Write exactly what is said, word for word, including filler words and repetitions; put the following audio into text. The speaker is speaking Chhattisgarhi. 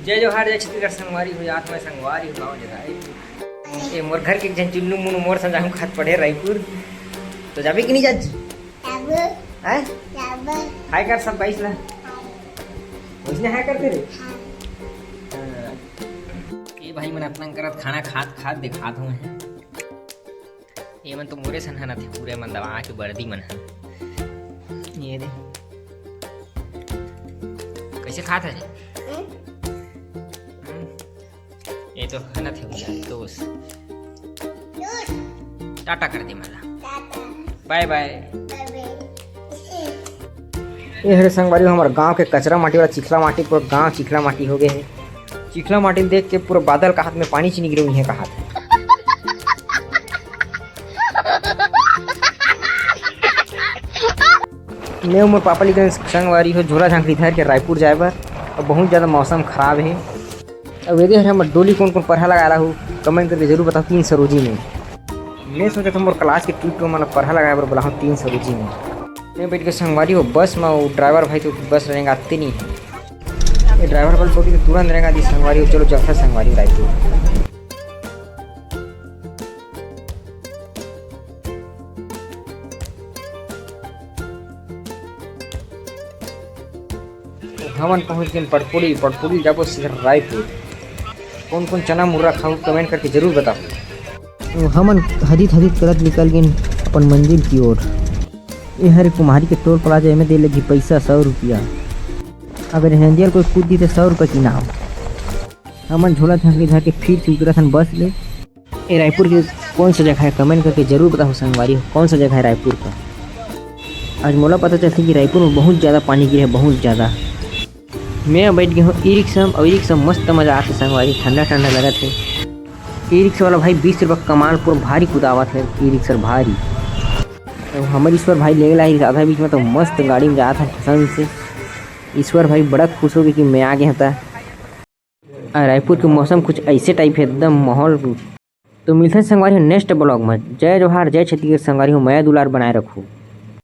जय जोहार, जय छत्तीसगढ़ संगवारी हो, आज मैं संगवारी हो गाँव जगाई। ए मोर घर के एक झन चुन्नू मुन्नू मोर संग जाहूँ खात पढ़े रायपुर। तो जाबे कि नहीं जाजी? जाबो। हैं? जाबो। हाय कर सब गाइस ला। हाय। वइसने हाय करते रे? हाँ। हाँ। ए भाई मन अतना करत खाना खात खात देखात हूँ मैं। ये मन तो मोरे सन हनत हे, पूरे मन दबा के बर्दी मन ह। ये दे। कैसे खात हे? हम्म। हम्म। ये तो हनत हे भैया, दोस्त। दोस्त। टाटा कर दे मला। टाटा। बाय बाय। बाय बाय। ए हरे संगवारी हो, हमर गांव के कचरा माटी वाला चिखला माटी, पूरा गांव चिखला माटी हो गए हे। चिखला माटी ल देख के पूरा बादल कहात मैं पानी च नी गिरव हे कहात हे। मैं अउ मोर पापा लेकिन संगवारी हो झोला झांकरी धर के रायपुर जाए बर। अब बहुत ज़्यादा मौसम खराब हे। अब एदे हरे हमर डोली कोन कोन परहा लगाए ला हो, कमेंट करके जरूर बताओ तीन सरोजी में। मैं सोचत हूँ मोर क्लास के ट्रिप में मतलब परहा लगाए बर बोला हूँ तीन सरोजी में। मैं बैठ के संगवारी हो बस में, वो ड्राइवर भाई तो बस रेंगाते नहीं है। ये ड्राइवर वाला बोली तो तुरंत रेंगा दी संगवारी हो, चलो चलता संगवारी रायपुर। हमन पहुंच गए पटपुड़ी, पटपुड़ी जाबो सीधा रायपुर। कौन कौन चना मुर्रा खाऊ, कमेंट करके जरूर बताओ। हमन हदित हदित करत निकल गेन अपन मंजिल की ओर। ये हरे कुम्हारी के टोल प्लाजा, एमे दे लगी पैसा सौ रुपया। अगर हेंदियल कोई कूद दी तो सौ रुपया की नाम। हमन झोला झांकरी धर के फिर से उतरत हन बस ले। ए रायपुर के कौन सा जगह है, कमेंट करके जरूर बताओ संगवारी हो, कौन सा जगह है रायपुर का। आज मोला पता चलती कि रायपुर में बहुत ज़्यादा पानी गिरे है, बहुत ज़्यादा। मैं बैठ गया हूँ ई रिक्शा में, और ई रिक्शा में मस्त मज़ा आते संगवारी, ठंडा ठंडा लगत है। ई रिक्शा वाला भाई बीस रुपये कमाल पूरा भारी कुदावत है ई रिक्शा भारी। तो हमारे ईश्वर भाई लेगे ला आधा बीच में तो मस्त गाड़ी में जात है ठसन से। ईश्वर भाई बड़ा खुश हो गए कि मैं आ गया था। आ, रायपुर के मौसम कुछ ऐसे टाइप है, एकदम माहौल। तो मिलते हैं संगवारी हो नेक्स्ट ब्लॉग में। जय जोहार, जय छत्तीसगढ़ संगवारी हो, मया दुलार बनाए रखो।